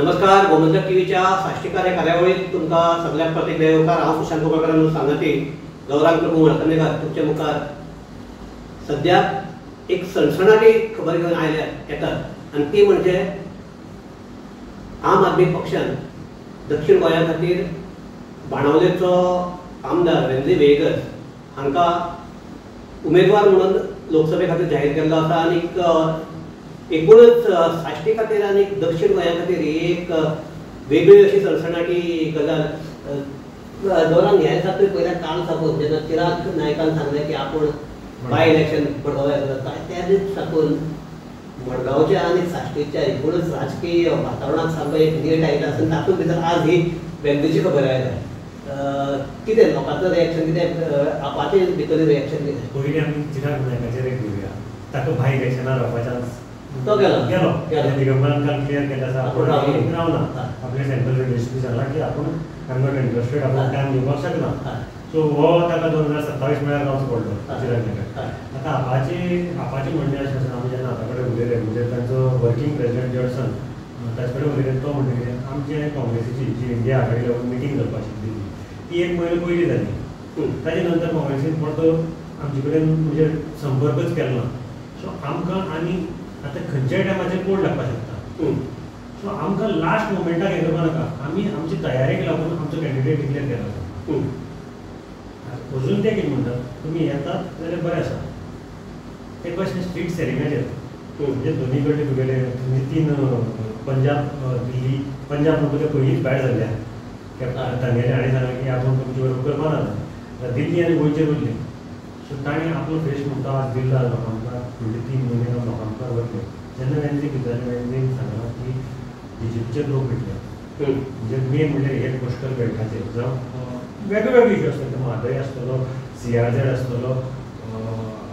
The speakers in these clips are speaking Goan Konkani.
नमस्कार, गोमंतक टीव्हीच्या साश्टीकार ह्या कार्यावळीत तुमकां सगळ्याक परत एकदा येवकार. हांव सुशांत कोपरकार सांगाती गौरांग प्रभू मळकर्णेकार तुमच्या मुखार सद्या एक सणसणाटी खबर घेवन आयल्या येतात आनी ती म्हणजे आम आदमी पक्षान दक्षिण गोंया खातीर बाणावलेचो आमदार वेंझी व्हिएगस हांकां उमेदवार म्हणून लोकसभे खातीर जाहीर केल्लो आसा आनी एकूणच साश्टी खातीर आनी दक्षिण गोंया खातीर एक वेगळी अशी सणसणाटी गजाल. गौरांग, ह्या दिसा तुवें पयल्या काल साकून जेन्ना चिराग नायकान सांगलें की आपूण बाय इलेक्शन मडगांव येता, त्या दीस साकून मडगांवच्या आनी साश्टीच्या एकूणच राजकीय वातावरणाक सामको एक नेट आयला आसा. तातूंत भितर आज ही वेंझीची खबर आयल्या. कितें लोकांचो रिएक्शन, कितें आपाचे भितरलें रिएक्शन कितें? पयलीं आमी चिराग नायकाचेर एक घेवया. ताका बाय इलेक्शनाक रावपाक चान्स तो गेलो गेलो. दिगंबरान काल क्लियर केलें आसा, आपूण रावना. आपल्या सेंट्रल लिडरशीप सांगलां की आपूण I am not interested, आपूण टायम दिवपाक शकना. सो हो ताका 2027 म्हळ्यार रावचो पडलो चिराग नायकाक. आतां आपाचें म्हणणें अशें आसा, आमी जेन्ना आपा कडेन उलयले, म्हणजे तांचो वर्किंग प्रेसिडेंट जडसन ताचे कडेन उलयले, तो म्हणटा कितें, आमचे काँग्रेसीची जी इंडिया आघाडी लागून मिटींग जावपाची आशिल्ली ती एक म्हयनो पयलीं जाली. ताजे नंतर काँग्रेसीन परतो आमचे कडेन म्हणजे संपर्कच केलो ना. सो आमकां आनी आतां खंयच्याय टायमाचेर कोड लागपाक शकता. सो आमकां लास्ट मोमेंटाक हें करपा नाका. आमी आमचे तयारेक लागून आमचो कॅन्डिडेट डिक्लेअर केला आसा. अजून ते कितें म्हणटात, तुमी येतात जाल्यार बरें आसा. ते कशें स्ट्रीट सेलिंगाचेर, म्हणजे दोनी कडले तुगेले म्हणजे तीन पंजाब, दिल्ली, पंजाब म्हणटा ते पयलींच भायर जाल्ले तांगेले हाणें सांगलें की आपूण तुमचे बरोबर करपा ना. दिल्ली आनी गोंयचेर उरले. सो ताणें आपलो फेस म्हणटा आज दिल्ला लोकांक, फुडले 3 म्हयने लोकां मुखार वतले. जेन्ना वेंझीक विचारलें, वेंझीन सांगलां की बीजेपीचे लोक भेटले. म्हणजे मेन म्हणजे हे कोस्टल बेल्टाचेर जावं वेगळे वेगळे इशू आसतले, म्हादय आसतलो, CRZ आसतलो,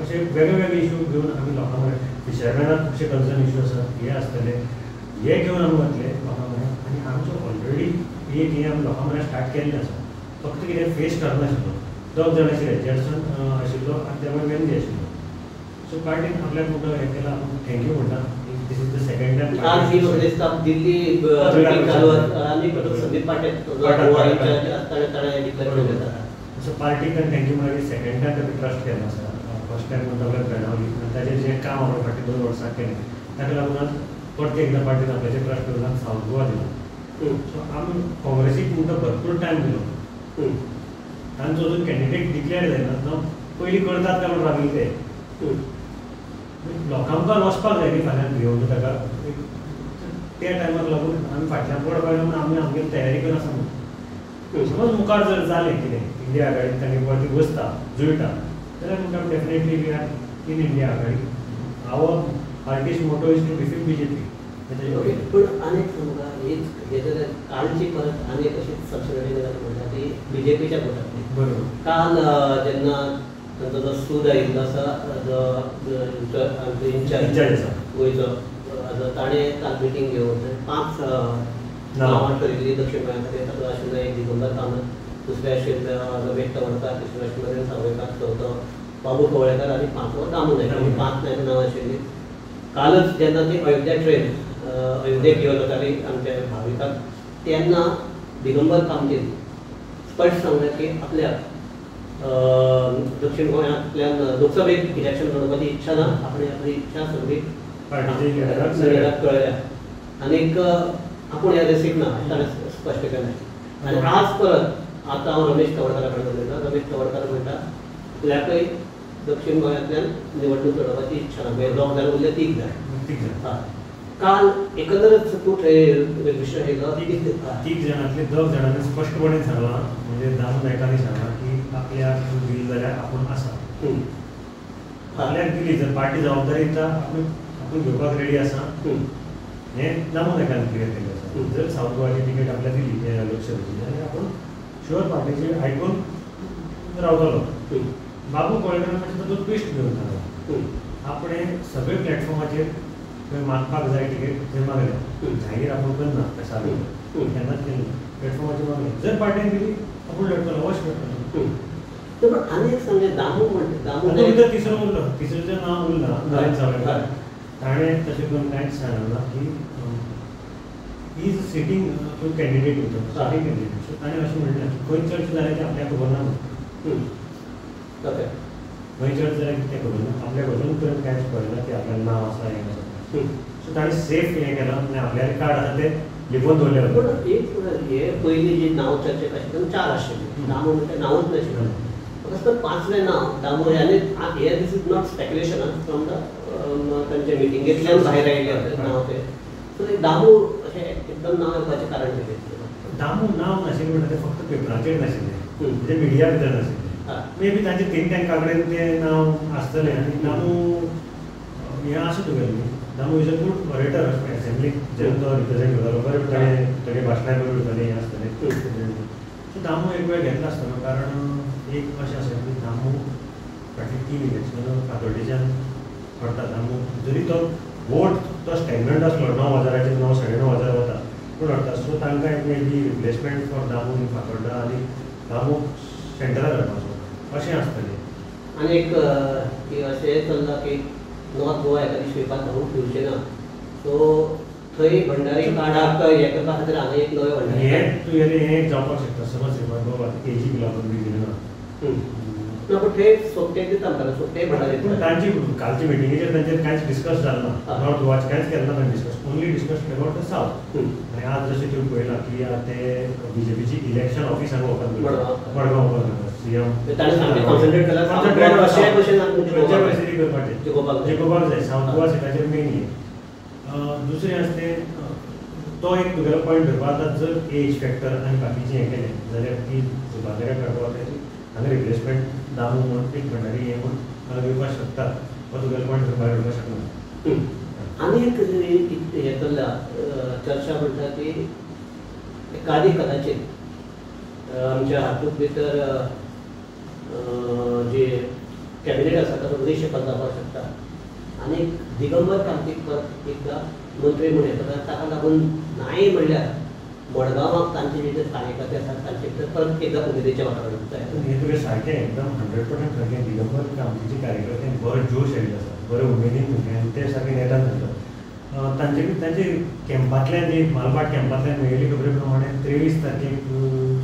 अशे वेगळे वेगळे इशू घेवन आमी लोकां कडेन, फिशरमॅनाक खुबशे कन्सर्न इशू आसात, हे आसतले, हे घेवन आमी वतले लोकां कडेन. आनी आमचो ऑलरेडी एक हें आमी लोकां कडेन स्टार्ट केल्लें आसा. फक्त कितें फेस ठरनाशिल्लो. 2 जाण आशिल्ले, जॅडसन आशिल्लो आनी त्या भायर वेंझी आशिल्लो. सो पार्टीन आपल्याक म्हणटा हें केलां, आपूण thank you म्हणटा. This is the second time. आज ही म्हाका दिसता दिल्ली मिटींग चालू आसा आनी संदीप पाटील आसतना ताणें डिक्लेअर केलें आसा. सो पार्टीक thank you म्हणल्यार सेकंड टायम ताका ट्रस्ट केलो आसा. फर्स्ट टायम म्हणटा आपल्याक बेणावली आनी ताजें जें काम आपल्या फाटलीं 2 वर्सां केलें ताका लागून आज परत एकदां पार्टीन आपल्याचेर ट्रस्ट दवरला, सावथ गोवा दिला. सो आमी काँग्रेसीक म्हणटा भरपूर टायम दिलो. तांचो अजून कॅन्डिडेट डिक्लेअर जायना, जावं पयलीं करतात काय म्हण राविल्ले ते. लोकां मुखार वचपाक जाय न्ही फाल्यां घेवन ताका. त्या टायमाक लागून आमी फाटल्यान पडपाक जाय म्हणून आमी आमगेली तयारी करून आसा. म्हणून समज मुखार जर जालें कितें, इंडिया आघाडीन तांणी परती बसता जुळटा जाल्यार म्हणटा definitely we are in India Aghadi. Our party's motto is to defeat BJP. Okay, पूण आनी एक सांगू का, हीच कालची परत आनी एक अशी सबसिडी गजाल म्हणटा ती बीजेपीच्या बोटांतली. बरोबर. काल जेन्ना तांचो जो सूद आयिल्लो आसा, जो इन्चार्ज आसा गोंयचो, ताणें काल मिटींग घेवन 5 नांवां ठरयल्लीं दक्षिण गोंया खातीर. तातूंत आशिल्लो एक दिगंबर कामत, दुसरें आशिल्लें रमेश तवडकार, तिसरें आशिल्लें नरेंद्र सावयकार, चवथो बाबू कवळेकार आनी पांचवो दामू नायक. आनी 5 नांवां आशिल्लीं. कालच जेन्ना ती अयोध्या ट्रेन अयोध्येक घेवन वताली आमच्या भाविकांक, तेन्ना दिगंबर कामतीन स्पश्ट सांगलें की आपल्याक दक्षिण गोंयांतल्यान लोकसभेक इलेक्शन लढोवपाची इच्छा ना. आपणें आपली इच्छा सगळी लिडराक कळयल्या आनीक आपूण ह्या रेसीक ना अशें ताणें स्पश्ट केलें. आनी आज परत आतां हांव रमेश तवडकारा कडेन उलयतां. रमेश तवडकार म्हणटा आपल्याकय दक्षिण गोंयांतल्यान निवडणूक लढोवपाची इच्छा ना. म्हणजे 2 जाण उरले, 3 जाण. काल एकंदरच तूं थंय विशय येयलो, 3 जाणांतले 2 जाणांनी स्पश्टपणे सांगलां, म्हणजे दामू नायकांनी सांगलां की आपल्याक दिली जाल्यार आपूण आसा. आपल्याक दिली जर पार्टी जबाबदारी दिता, आपूण घेवपाक रेडी आसा, हें दामू नायकान क्लियर केल्लें आसा. जर सावथ गोवाची तिकेट आपल्याक दिली लोकसभेची जाल्यार आपूण शुअर पार्टीचे आयकून रावतलो. बाबू कवळेकार मातशें तातूंत ट्विस्ट घेवन सांगला, आपणें सगळे प्लॅटफॉर्माचेर थंय मागपाक जाय तिकेट थंय मागलें, जाहीर आपूण करना कशा केन्नाच केलें, प्लॅटफॉर्माचेर मागलें, जर पार्टीन दिली आपूण लडटलो, अवश्य लडटलो. पण आनी एक सांगलें दामू म्हणटा, दामू भितर तिसरो उरलो, तिसरें नांव उरलां नरेंद्र सावयकार. ताणें तशें करून कांयच सांगना की Is sitting candidate होतो, सिटींग कॅन्डिडेट. सो ताणें अशें म्हणलें की खंय चर्चा जाल्या तें आपल्याक खबर ना. ओके, खंय चर्चा जाल्या तें खबर ना, आपल्याक अजून पर्यंत कांयच कळना की आपल्याक नांव आसा हें आसा. सो ताणें सेफ हें केलां आनी आपल्याले कार्ड आसा तें लिपोवन दवरलें. पूण एक हे पयलीं जी नांव चर्चेक आशिल्लें तेन्ना 4 आशिल्लें, दामू म्हणटा नांवूच नाशिल्लें, फकत 5वें नांव दामू. आनी हे this is not speculation from the तांच्या मिटिंगेंतल्यान भायर आयिल्लें नांव तें. सो ते दामू अशें एकदम नांव येवपाचें कारण कितें? दामू नांव नाशिल्लें म्हणटा तें फक्त पेपराचेर नाशिल्लें, म्हणजे मिडिया भितर नाशिल्लें. मे बी तांचे थिंक टँका कडेन तें नांव आसतलें. आनी दामू हें आसा तुगेलें न्ही, Damu is a good orator असेंब्लीक जेन्ना तो रिप्रेझेंट करतालो, बरें ताणें तागे भाशणां बरें उरतालीं, हें आसतलें. सो दामू एक वेळ घेतला आसतलो, कारण एक अशें आसा की दामू फाटलीं 3 इलेक्शनां फातोड्डेच्यान पडटा. दामू जरी तो वोट तो स्टॅगनंट आसलो 9,000 9, 9,500 वता पूण हरता. सो तांकां एक may be replacement for Damu in Fatorda आनी दामू सेंटरार हाडपाचो अशें आसतलें. आनी एक की अशें चल्लां की नॉर्थ गोवा एखादी श्रीपाद भाऊ दिवचें ना, सो थंय भंडारी कार्डाक हें करपा खातीर हांगा एक नवें भंडारी हें तुवें हें जावपाक शकता. समज श्रीपाद बाबू आतां एजी लागून बी दिलें ना, ना पूण थंय सोपटे दिता आमकां, सोपटे भंडारी. पूण तांची कालच्या मिटिंगेचेर तांचेर कांयच डिस्कस जालें ना, नॉर्थ गोवाचें कांयच केलें ना तांणी discuss, only discuss about the south. आनी आज जशें तुवें पळयलां की ते बीजेपीची इलेक्शन ऑफिस हांगा ओपन करता, मडगांव ओपन करता सीएम, ताणें सामकें कॉन्सन्ट्रेट केलां परिस्थिती करपाचें जिखोवपाक जाय सावथ गोवा सिटाचेर मेन हें. दुसरें आसा तें तो एक तुगेलो पॉयंट धरपा. आतां जर एज फॅक्टर आनी बाकीचें हें केलें जाल्यार ती सुभाषाक काडपाक ताची हांगा रिप्लेसमेंट दामू म्हूण एक भंडारी हें म्हूण हांगा दिवपाक शकता, हो तुगेलो पॉयंट भायर उडोवपाक शकना. आनी एक हें चल्ला चर्चा म्हणटा की एकादी कदाचित आमच्या हातूंत भितर जे कॅबिनेट आसा ताचो रिशफल जावपाक शकता आनी दिगंबर कामतीक परत एकदां मंत्री म्हूण येता, ताका लागून नाय म्हणल्यार मडगांवाक तांचे जे कार्यकर्ते आसात तांचे भितर परत एकदां उमेदीचें वातावरण तयार. हें तुवें सारकें एकदम 100% सारकें. दिगंबर कामतीचे कार्यकर्ते बरो जोश आयिल्लो आसा, बरे उमेदीन भुरगे आनी ते सारके नेटान चलतात. तांचे तांचे कॅम्पांतल्यान जी मालपाट कॅम्पांतल्यान मेळिल्ली खबरे प्रमाणे 23 तारखेक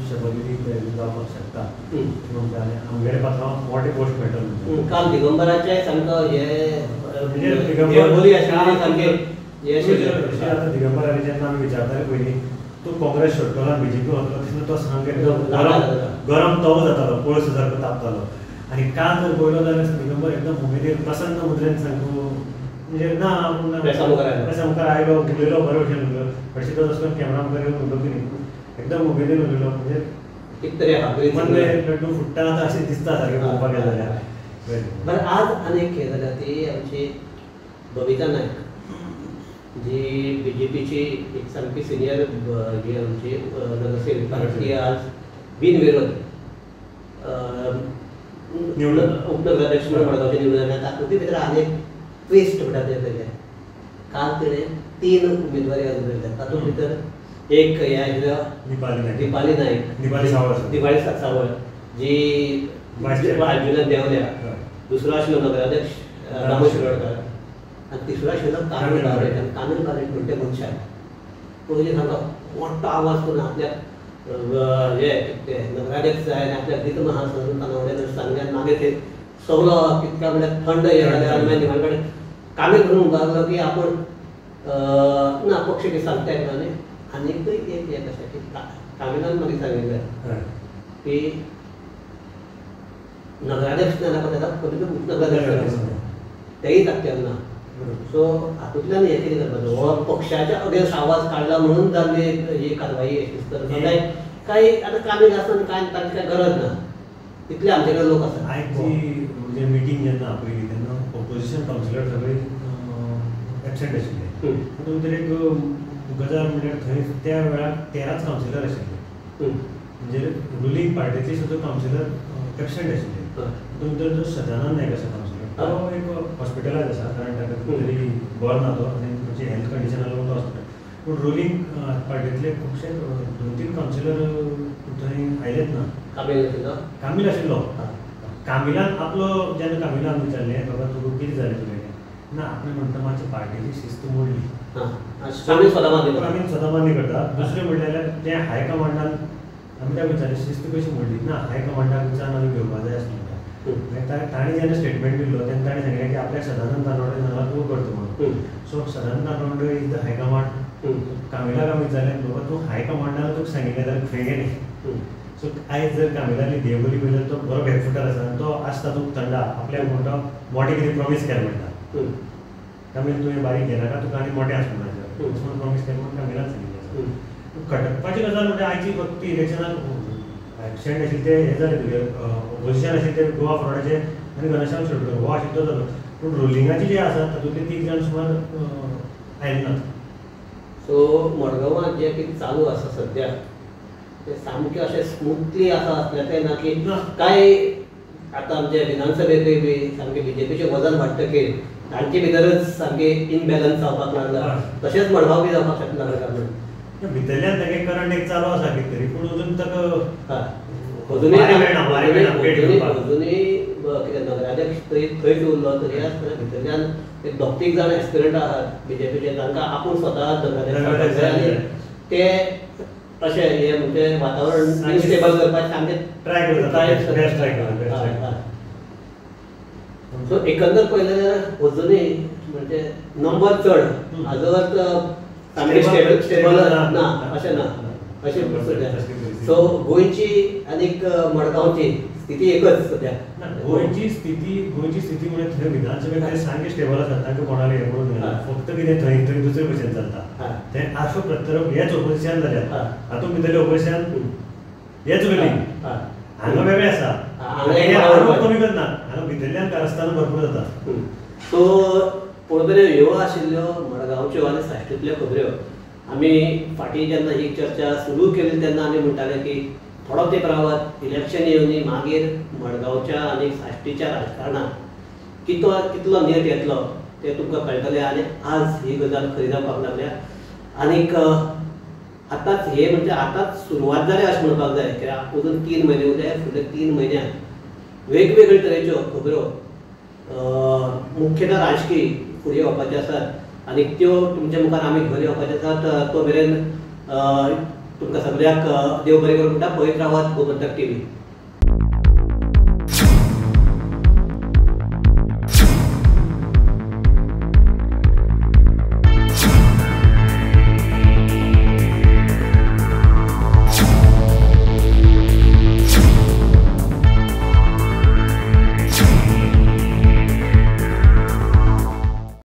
शपथविधी जावपाक शकता म्हणटा. आनी आमगेले पात्रांवाक मोटे पोस्ट मेळटलो. काल दिगंबराचे सामको हे म्हणजे आतां दिगंबराचे जेन्ना आमी विचारताले पयलीं तूं काँग्रेस सोडटलो आनी बीजेपी वतलो तेन्ना तो सामको एकदम गरम तवो जातालो, पळस सारको तापतालो. आनी काल जर पळयलो जाल्यार दिगंबर एकदम उमेदीर प्रसन्न मुद्रेन सामको म्हणजे ना प्रेसा मुखार आयलो, उलयलो, बरे भशेन उलयलो. हरशीं तो तसो कॅमेरा मुखार येवन उलोवपी न्ही, एकदम उमेदीन उलयलो. म्हणजे एक तरी मन लड्डू फुट्टा आतां अशें दिसता सारकें पळोवपाक गेलें जाल्यार. बरें, आज आनी एक हें जाल्या ती आमची बबिता नायक जी बीजेपीची एक सामकी सिनियर जी आमची नगरसेविका, ती आज बिनविरोध उपनगराध्यक्ष म्हणून मडगांवचे निवडून आयल्या. तातूंत भितर आनी एक ट्विस्ट म्हणटा तें जालें, काल तिणें 3 उमेदवारी अर्ज भरले. तातूंत भितर एक हें आशिल्लो दीपाली नायक, दिपाली सावळ जी अर्जुनान देंवल्या, दुसरो आशिल्लो नगराध्यक्ष दामू शिरोडकर आनी तिसरो आशिल्लो कामील बारेट. आनी कामील बारेट म्हणटा त्या मनशान पयलीं सामको मोठो आवाज करून आपल्याक हे ते नगराध्यक्ष जाय आनी आपल्याक दिता आहा म्हणून कानावड्यान सांगलें. आनी मागीर ते सगलो कितक्या म्हणल्यार थंड हें जालें आनी मागीर निमाणे कडेन कामील करून म्हणपाक लागलो की आपूण ना पक्ष कितें सांगता येना. आनी आनीकय एक हें कशें की कामिलान मागीर सांगिल्लें की नगराध्यक्ष जाल्यार ताका उपनगराध्यक्ष तेय ताकतेल ना. सो हातूंतल्यान हें कितें करपाचें, हो पक्षाच्या अगेन्स्ट आवाज काडला म्हणून जाल्ली ही कारवाई अशी दिसता. काय आतां कामील आसतना कांय तांची काय गरज ना, तितले आमचे कडेन लोक आसात. आयची म्हणजे मिटींग जेन्ना आपयली तेन्ना ऑपोजिशन कावन्सिलर सगळे एबसेंट आशिल्ले. तातूंत भितर एक गजाल म्हणल्यार थंय त्या वेळार 13 कावन्सिलर आशिल्ले, म्हणजे रुलींग पार्टीतले सुद्दां कावन्सिलर एबसेंट आशिल्ले. तातूंत भितर जो सदानंद नायक आसा कावन्सिलर, तो एक हॉस्पिटलांत आसा, कारण ताका तरी बरो ना तो आनी म्हणजे हेल्थ कंडिशना लागून तो हॉस्पिटल. पूण रुलींग पार्टींतले खुबशे 2-3 कावन्सिलर थंय आयलेच ना. कामील आशिल्लो, कामिलान आपलो जेन्ना कामिलान विचारलें बाबा तुका कितें जालें तुगेलें, ना आपणें म्हणटा मातशें पार्टीची शिस्त मोडली. आमी स्वता मान्य करता. दुसरें म्हणल्यार तें हायकमांडान आमी त्या विचारलें शिस्त कशी मोडली ना, हायकमांडाक विचारून आमी घेवपाक जाय आसलें. ताणें जेन्ना स्टेटमेंट दिल्लो तेन्ना ताणें सांगलें की आपल्याक सदानंद तानवडे सांगला तूं करता म्हणून. So Sadanand Tanavade is the high command. कामिलाक आमी विचारलें बाबा तूं हायकमांडान तुका सांगिल्लें जाल्यार खंय गेलें. सो आयज जर कामिलाली देवबली पळयल्यार तो बरो बॅकफुटर आसा आनी तो आसता तूं थंडा आपल्याक म्हणटा मोटें कितें प्रॉमीस केलें म्हणटा कामील तुवें बारीक घेनाका तुका आनी मोटें आसा म्हणटा अशें म्हणून प्रॉमीस केलें म्हणून कामिलान सांगिल्लें आसा. खटकपाची गजाल म्हणजे आयची फक्त इलेक्शनाक एबसेंट आशिल्ले ते हे जाले तुगे ओपोजिशन आशिल्ले ते गोवा फॉरवर्डाचे आनी घनश्याम शिरोडकर हो आशिल्लो तो जालो, पूण रुलिंगाचे जे आसा तातूंतले 3 जाण सुमार आयले नात. सो मडगांवांत जें कितें चालू आसा सद्या तें सामकें अशें स्मुथली आसा आसलें तें ना की कांय आतां आमचे विधानसभेकूय बी सामकें बीजेपीचें वजन वाडटकीर तांचे भितरच सामकें इनबॅलन्स जावपाक लागला, तशेंच मडगांव बी जावपाक शकता लागला म्हणून भितरल्यान तागे करंट एक चालू आसा कितें तरी, पूण अजून ताका अजुनूय कितें नगराध्यक्ष थंयच उरलो तरी आसतना भितरल्यान एक 2-3 जाण एस्पिरंट आहात बीजेपीचे, तांकां आपूण स्वता नगराध्यक्ष आनी ते अशें हें म्हणजे वातावरण इनस्टेबल करपाक सामकें ट्राय करता. सो एकंदर पळयलें जाल्यार अजुनूय म्हणजे नंबर चड हाजो अर्थ सामकें स्टेबल ना अशें ना अशें सद्या. सो गोंयची आनीक मडगांवची स्थिती एकच सद्या. गोंयची स्थिती म्हणजे थंय विधानसभेक ते सामकें स्टेबल आसा, तांकां कोणाले हें पडून ना, फक्त कितें थंय थंय दुसरे भशेन चलता. थंय आसो प्रत्यारोप हेच ओपोजिशन जाल्यात, हातूंत भितरलें ओपोजिशन हेच रुलींग, हांगा वेगळें आसा, आरोप कमी करना, हांगा भितरल्यान कारस्थानां भरपूर जाता. सो पळोवपी ह्यो आशिल्ल्यो मडगांवच्यो आनी साश्टींतल्यो खबऱ्यो. आमी फाटीं जेन्ना ही चर्चा सुरू केली तेन्ना आमी म्हणटाले की थोडो तेंप रावात, इलेक्शन येवनी मागीर मडगांवच्या आनी साश्टीच्या राजकारणांत कितलो नेट येतलो तें तुमकां कळटलें. आनी आज ही गजाल खरी जावपाक लागल्या आनीक आतांच हे म्हणजे आतांच सुरवात जाल्या अशें म्हणपाक जाय, कित्याक अजून 3 म्हयने उरले. फुडले 3 म्हयन्यांत वेगवेगळे तरेच्यो खबरो मुख्यतः राजकीय फुडें येवपाच्यो आसात आनी त्यो तुमच्या मुखार आमी घेवन येवपाच्यो आसात. तो मेरेन तुमकां सगळ्यांक देव बरें करूं म्हणटा. पळयत रावात गोमंतक टीव्ही.